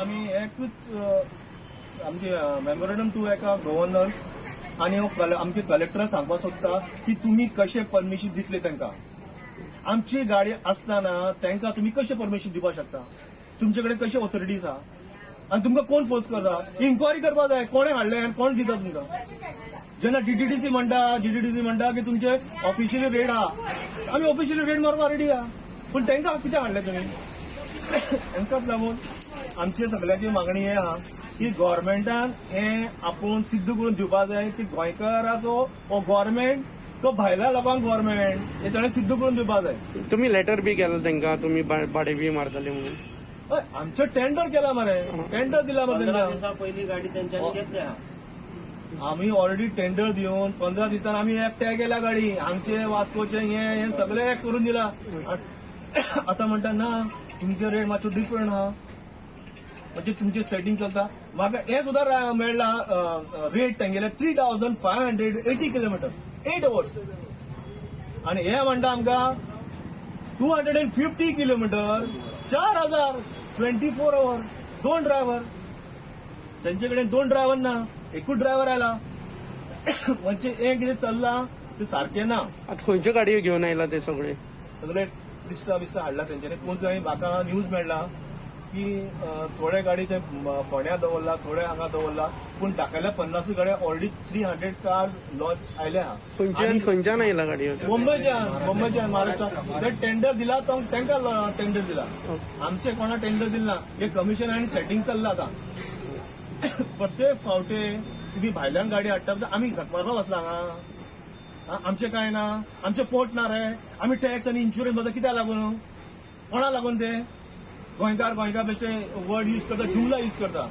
आमी एकूच आमचे मेमोरंडम टू एका गव्हर्नर आनी हो आमचे कलेक्टर सांगपाक सोदता की तुमी कशें परमिशन दितले तांकां. आमची गाडी आसतना तांकां तुमी कशें परमिशन दिवपाक शकता? तुमचे कडेन कशें ऑथॉरिटीज आहा आनी तुमकां कोण फोर्स करता? इन्क्वायरी करपाक जाय, कोणें हाडलें आनी कोण दिता तुमकां. जेन्ना डीटीडीसी म्हणटा, जीटीडीसी म्हणटा की तुमचे ऑफिशियली रेट आहा, आमी ऑफिशियली रेट मारपाक रेडी आहा, पूण तांकां कितें हाडलें तुमी? तांकांच लागून आमची सगळ्यांची मागणी हे आहा की गव्हर्मेंटान हे आपूण सिद्ध करून दिवपाक जाय की गोंयकाराचो हो गव्हर्मेंट तो भायल्या लोकांक गव्हर्मेंट, हे ताणें सिद्ध करून दिवपाक जाय. तुम्ही लेटर बी केलं तांकां, तुम्ही भाडे बी मारतले म्हणून? हय, आमचें टेंडर केला मरे, टेंडर दिला मरे 15 तांकां. दिसा पयली गाडी तेंच्यांनी घेतल्या. आमी ऑलरेडी टेंडर दिवन 15 दिसान आमी एकठांय केल्या गाडी. आमचे वास्कोचे हे हे सगळे एक करून दिला. आतां म्हणटा ना, तुमचे रेट मातसो डिफरंट आहा, म्हणजे तुमचे सेटींग चलता. म्हाका हे सुद्दां मेळ्ळा रेट तेंगेले 3580 किलोमिटर 8 अवर्स आणि हे म्हणटा आमकां 250 किलोमिटर 4000 24 our, दोन ड्रायव्हर. तेंचे कडेन दोन ड्रायव्हर ना, एकूच ड्रायव्हर आयला. म्हणजे हे कितें चल्लां ते सारकें ना. आता खंयच्यो गाडयो घेवन आयला ते सगळे? सगळे लिस्टां बिस्टां हाडला तेंच्यांनी. पूण थंय म्हाका न्यूज मेळ्ळा की थोडे गाडी ते फोंड्या दवरला, थोडे हांगा दवरला, पूण दाखयल्या 50 गाड्या. ऑलरेडी 300 कार्स लॉन्च आयल्या. खंयच्यान खंयच्यान आयला गाडयो? मुंबयच्यान, मुंबयच्यान, महाराष्ट्र. ते टेंडर दिला तो तांकां टेंडर दिला, आमचे कोणा टेंडर दिला. हे कमिशन आनी सेटींग चल्ला आतां. प्रत्येक फावटे तुम्ही भायल्यान गाडी हाडटा, आमी झक मारपाक बसला हांगा. आमचें काय ना, आमचें पोट ना रे? आमी टॅक्स आनी इन्शुरन्स भरता कित्याक लागून? कोणा लागून ते? गोंयकार गोंयकार बेश्टे वर्ड यूज करता, जुमला यूज करता.